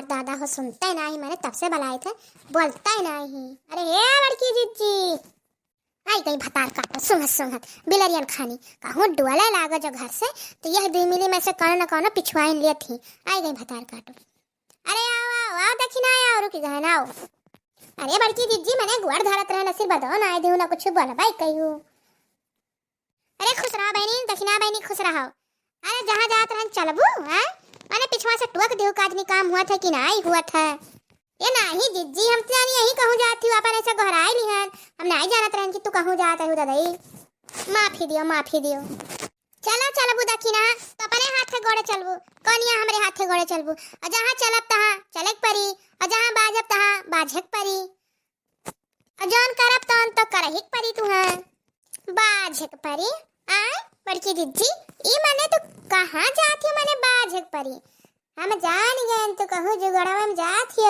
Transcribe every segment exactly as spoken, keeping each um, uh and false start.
दादा हो सुनते नाहीं, मने तब से बलाइत है, बोलते नाहीं। अरे हे बड़की जिज्जी, आई गई भतार काटो, सुंघत सुंघत, बिलरियन खानी, कहूँ डोले लागो जो घर से, तो यह दुई मिली में से कौनो न कौनो पिछुआइन लेत ही, आई गई भतार काटो। अरे आओ, आओ, आओ, दखिना आओ, रुकि गए ना आओ। अरे बड़की जिज्जी, मने गोड़ धरत रहे, ना सिर बदो, ना आए देहू, ना कुछ बोलबाई कहियो। अरे खुश रहा बहिनी, दखिना बहिनी, खुश रहो। अरे जहाँ जात रहन चलबू, हैं? मने पिछवा से टोक देहू, काजनी काम हुआ था कि नाहीं हुआ था। ये नाहीं जिज्जी, हम तो जानी यहीं कहूँ जात ही, अपन ऐसे गोहराई लिहन। हम नाहीं जानत रहन कि तू कहूँ जात रहू ददई। माफी दियो, माफी दियो। चलो चलबू दखिना, तो अपने हाथे गोड़े चलबू, कौनिया हमरे हाथे गोड़े चलबू। और जहाँ चलब तहाँ चले के परी, और जहाँ बाजब तहाँ बाजे के परी। और जौन करब तौन तो करही के परी तुहाँ। बाजे के परी? आय बड़की जिज्जी, ई मने तू कहाँ जात ही मने बाजे के परी? हम जान गए तू कहूँ जुगड़वा में जात ही।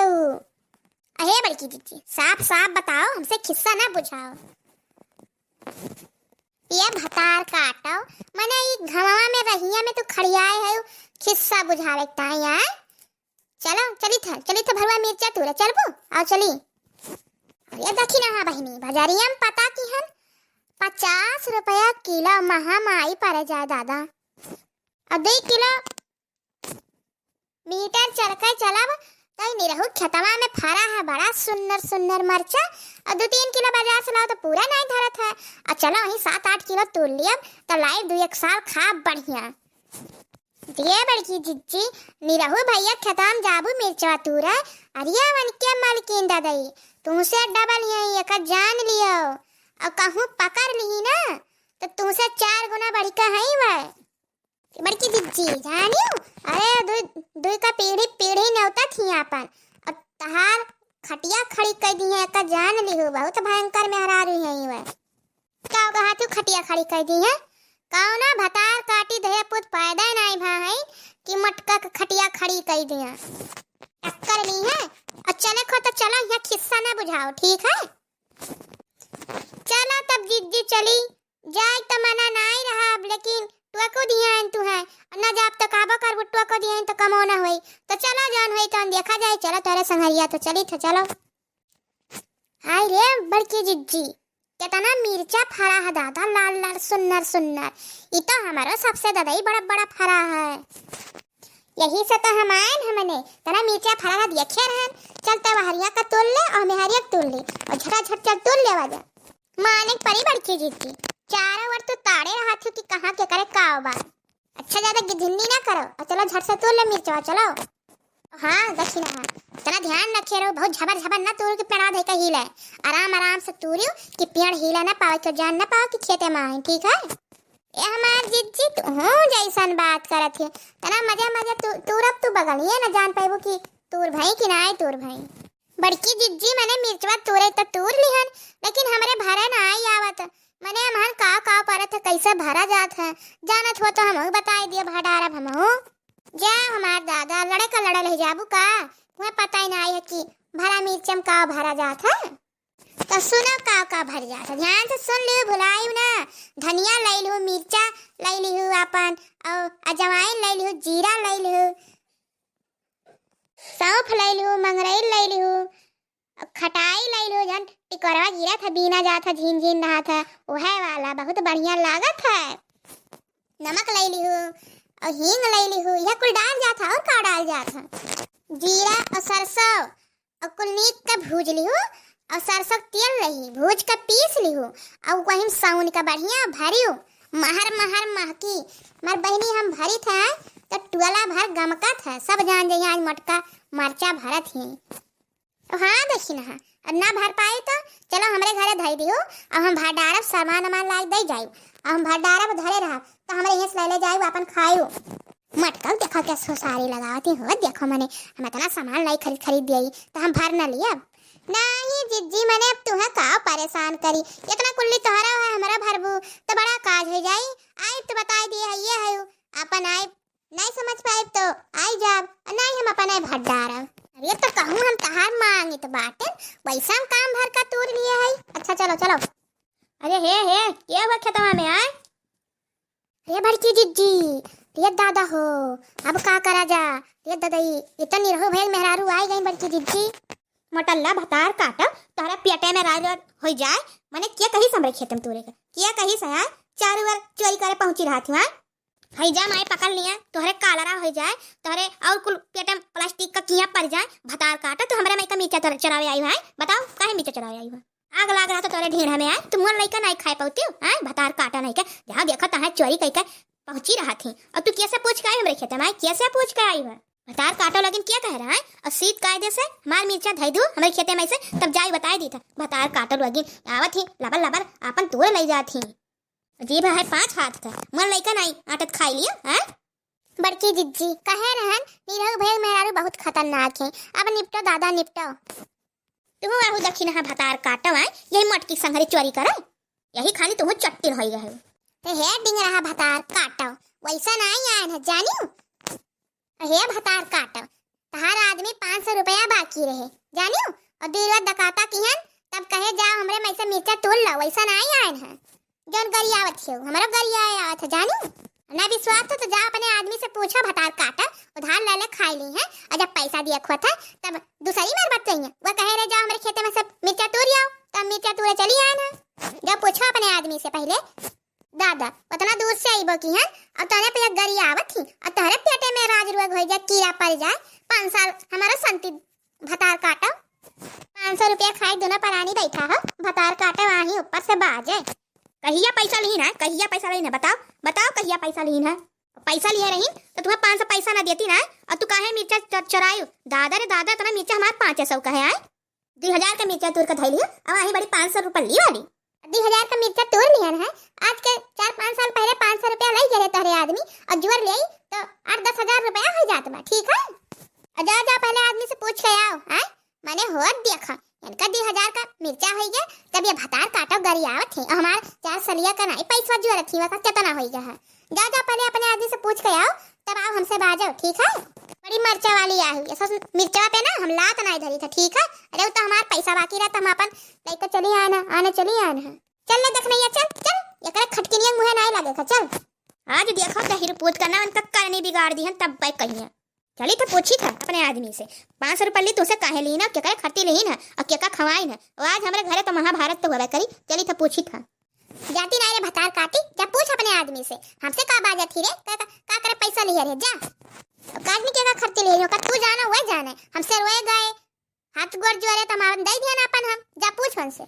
अहे बड़की जिज्जी, साफ साफ बताओ, हमसे खिस्सा ना बुझाओ। ये भतार काटो, मने ई घमवा में रहिया में तू खड़ियाए है, खिस्सा बुझावे के ताई आए। चलो, चली था, चली था भरुआ मिर्चा तूरे, चलबू? आओ चली। अरे दखिना हाँ बहिनी, बजारिया में पता किहन पचास रुपया किलो महा माई परे जाए दादा। और दुई किलो मीटर चल के चलब, तो ई निरहू खेतवा में फरा है बड़ा सुन्नर सुन्नर मरचा, और दू तीन किलो बाजार से लाओ तो पूरा नाहीं धरत है। और चलो वहीं सात आठ किलो तूर लियब, तो लाई दू एक साल खाब बढ़िया। दिए बड़की जिज्जी, निरहू भैया खेतवा में जाबू मिर्चवा तूरे, अरिया वन के मलकिन ददई, तुमसे डबल यहीं एक जान लियो, और कहूँ पकड़ लिही ना, तो तुमसे चार गुना बढ़िका हई वह। बड़की जिज्जी, जानियो, अरे दुई, दुई का पीढ़ी, पीढ़ी नेवता थी आपन, और तहार खटिया खड़ी कई दिहे, एका जान लिहू, बहुत भयंकर मेहरारू है ई वह। का कहा तू खटिया खड़ी कई दिहे? कौना भतार काटी दहे पुत पैदा नाई भा है कि मटका के खटिया खड़ी कई दिहे। टक्कर ली है, और चले खो तो चलो, यहाँ खिस्सा ना बुझाओ, ठीक है? चलो तब जिज्जी चली, जाए त मना नाई रहब, लेकिन टोको दिहन तुहे, और ना जाब त कहबो करबू टोको दिहन त कमो ना होई। त चलो जौन होई तौन देखा जाए, चलो तोरे संघरिया तो चली थ, चलो। हाय रे बड़की जिज्जी, केतना मिर्चा फरा है दादा, लाल लाल सुन्नर सुन्नर। ई तो हमारो सबसे ददई बड़ा बड़ा फरा है। यही से तो हम आएन, हमने तना मिर्चा फरा है देखे रहन। चल तब हरिया का तोल ले और मेहरिया का तोल ले और झटाझट चल तोल लेवा जा। मानिक परी बड़की जिज्जी, चारों ओर तू ताड़े रहत हो कि कहाँ के करे का बा। अच्छा ज्यादा गिझिन्नी ना करो और चलो झट से तोल ले मिर्चवा, चलो। हाँ दखिना हाँ, तना ध्यान रखे रहो, बहुत झबर झबर ना तूरू कि पेड़वा धई के हिले। आराम आराम से तूरू कि पेड़ हिले ना पावे, क्यों जान ना पावे कि खेते में आए, ठीक है? ए हमार जिज्जी, तू हूँ जैसन बात करत है, तना मजा मजा तू तूरब, तू बगलिए ना जान पाबू कि तूर भई कि नाई तूर भई। बड़की जिज्जी मने मिर्चवा तूरे त तूर लिहन, लेकिन हमरे भरे नाई आवत। मने हमहन काव काव परत है, कैसे भरा जात है, जानत हो तो हमहू बताई दियो, भर डारब हमहू। जा हमार दादा, लड़े का लड़े ले जाबू का? तुम्हें पता ही नाई है कि भरा मिर्चा में काव भरा जात है। तो सुनो काव काव भर जात है, ध्यान से सुन लियो, भुलायू ना। धनिया लई लिहू, मिर्चा लई लिहू आपन, और अजवाइन लई लिहू, जीरा लई लिहू, सौंफ लई लिहू, मंगरैल लई लिहू, खटाई लई लिहू, जन टिकोरवा गिरत है, बीना जात है, झीन झीन रहत है, वह वाला बहुत बढ़िया लागत है। नमक लई लिहू और हींग लई लिहू, यह कुल डाल जात है। और का डाल जात है? जीरा और सरसों और कुल नीक का भूज लिहू और सरसों के तेल रही, भूज का पीस लिहू और वही में साउन का बढ़िया भरियो, महर महर महकी। मर बहिनी हम भरी थे तो टोला भर गमकत है, सब जान जाइए आज मोटका मरचा भरत ही। तो हाँ दखिना हाँ, अब ना भर पाए तो चलो हमरे घरे धई दियो, अब हम भर डारब, सामान वामान लाग दे जाई, अब हम भर डारब धरे रहब, तो हमरे यहाँ से ले ले जाई अपन खायू। मटका देखो क्या सुसारी लगावत ही हो, देखो मने हम इतना सामान लाई खरीद खरीद दिए तो हम भर ना लियब। नहीं जिज्जी, मने अब तुहे का परेशान करी, इतना कुल्ली तोहरा है, हमरा भरबू तो बड़ा काज हो जाई। आई तो बताई दिए है ये है, अपन आई नहीं समझ पाए तो आई जाब, नहीं हम अपन आई भर डारब। अरे तो कहूँ हम तहार मांगित बाटे, वैसा हम काम भर का तूर लिए है। अच्छा चलो चलो। अरे हे हे, के हुआ खेतवा में आए? रे बड़की जिज्जी, रे दादा हो, अब का करा जा? रे ददई, इतना निरहू भइल मेहरारू आइ गइन बड़की जिज्जी। मोटल्ला भतार काटो, तोहरे पेटे में राज होइ जाए, मने के कहिस हमरे खेते में तूरे के? के कहिस है? चारू ओर चोरी करे पहुँची रहत हुआ। हई जा माई पकड़ लिया, तोहरे कालरा होइ जाए, तोहरे और कुल पेटे में प्लास्टिक का किया पड़ जाए। भतार काटो, तू हमरे माई का मिर्चा चर-, चरावे आई है? बताओ, काहे मिर्चा चरावे आई है? आग लाग रहा तो तोरे ढीढ़ा में आए, तू मोर लइका नाई खाए पउतिउ, आए भतार काटा नाई के, जहाँ देखो तहाँ चोरी कइके पहुँची रहत ही। और तू कैसे पूछ के आई हमरे खेते में, आए कैसे पूछ के आई है? भतार काटो लगिन क्या कह रहा है? और सीध कायदे से हमार मिर्चा धई दू हमरे खेते में से, तब जाई बताए दी था। भतार काटो लगिन आवत ही, लबर लबर आपन तोड़ लई जात ही। अजीब है पाँच हाथ का, मोर लइका नाई आटत खाई लियो, हैं? बड़की जिज्जी, कहे रहन, निरहू भइल मेहरारू बहुत खतरनाक है। अब निपटो दादा, निपटो। तुहू आहू दखिनहा भतार काटो आए, यही मटकी संघरी चोरी करे, यही खाली तुहू चट्टिल होई गए हो। ते हे डिंगरहा भतार काटो, वैसा नाई आयन है, जानियो? हे भतार काटो, तहार आदमी पाँच सौ रुपया बाकी रहे, जानियो? और दीरवा दकाता किहन, तब कहे, "जाओ, हमरे में से मिर्चा तोड़ लो," वैसा नाई आयन है। जौन गरियावत हो, हमरो गरियाए आवत है, जानी? ना विश्वास हो तो जा अपने आदमी से पूछो, भतार काटा, उधार ले ले खाई ली है, और जब पैसा दिए खोत है, तब दूसरी मार बात चाहिए। वो कहे रहे, "जाओ हमरे खेते में से मिर्चा तूर आओ," तो हम मिर्चा तूरे चली आए ना। जब पूछो अपने आदमी से पहले, दादा, उतना दूर से आइबो की है, और तने पे गरियावत ही, और तोहरे पेटे में राज रोग हो जाए, कीड़ा पड़ जाए, पाँच साल हमारा शांति भतार काटो। पाँच सौ रुपया खाई दोनों परानी बैठा हो, भतार काटो आही ऊपर से बाजे। कहिया पैसा लीन है, कहिया पैसा लीन है, बताओ, बताओ कहिया पैसा लीन है। पैसा लिए रही तो तुम्हें पाँच सौ पैसा ना देती ना, और तू काहे मिर्चा च-, चोरायु? दादा रे दादा, इतना मिर्चा हमार पाँच सौ का है, आए? दो हजार का मिर्चा तूर का धई लियो, अब आही बड़ी पाँच सौ रुपया ली वाली। दो हजार का मिर्चा तूर लियन है, आज के चार पाँच साल पहले पाँच सौ रुपया लई गए तोहरे आदमी, और जोर ले तो आठ दस हजार रुपया हो जात बा, ठीक है? और जा, जा पहले आदमी से पूछ के आओ, हैं? माने होत देखा, इनका दो हजार का मिर्चा होई गया, तब ये भतार काटो गरियावत है, और हमार चार सलिया का नाई पैसा जोरत ही, वका कितना होई गया है? जा, जा पहले अपने आदमी से पूछ के आओ, तब आओ हमसे बाजो, ठीक है? बड़ी मर्चा वाली आई, ये सब मिर्चवा पे ना हम लात नाई धरी था, ठीक है? अरे वो तो हमार पैसा बाकी रहा, तो हम अपन लइका चली आना, आने चली आना है। चल ले देखनैया, चल, चल, एकरे खटकिनिया मुँहे नाई लागे था, चल। आज देखो दहिर पूत का ना उनका करनी बिगाड़ दी है, तब बै कहिए। चली था पूछी था अपने आदमी से, पाँच सौ रुपया ली तुमसे काहे लीन है, केकरे खर्ची लीन है और केका खवाइन है? और आज हमरे घरे तो महाभारत तो होबे करी। चली था पूछी था। जाती नाई रे भतार काटी, जा पूछ अपने आदमी से, हमसे का बाजत ही रे, का, का, का करे पैसा लिहे रे, जा। काटनी केका खर्ची लिहे रे, का तू जानो वह जाने, हमसे रोए गए, हाथ गोड़ जोरे तो हम दे दिया ना अपन हम, जा पूछ उनसे।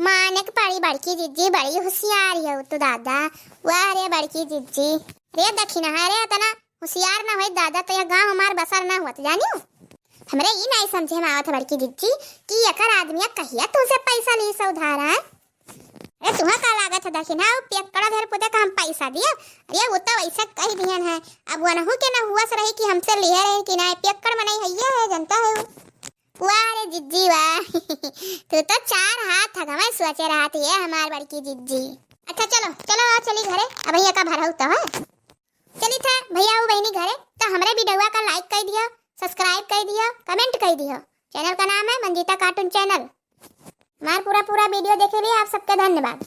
माने के पड़ी बड़की जिज्जी, बड़ी होशियार है तो दादा। वाह रे बड़की जिज्जी, रे दखिनहा रे, इतना होशियार ना होई दादा, तो यह गाँव हमार बसर ना होत, जानियो। हमरे ई नाई समझे में आवत है बड़की जिज्जी कि एकर आदमिया कहिया तुमसे पैसा ली से उधार, हैं? अरे तुहा का लागत है दखिनहा, वो पियक्कड़ा धर पुते का हम पैसा दिया? अरे वो तो वैसे कह दियन है, अब वनहू के ना हुआ से रही कि हमसे लिहे रहे कि ना, पियक्कड़ मनई है, ये है, जनता है वो। वाह रे जिज्जी वाह। तू तो चार हाथ हगवे सोचे रहत है हमार बड़की जिज्जी। अच्छा चलो, चलो आओ चली घरे, अब यहाँ का भरऊ तो है। चली था भैया हो बहनी घरे, तो हमरे वीडियोवा का like कर दियो, subscribe कर दियो, comment कर दियो। Channel का नाम है मंजीता cartoon channel। हमार पूरा पूरा वीडियो देखे लिए आप सबके धन्यवाद।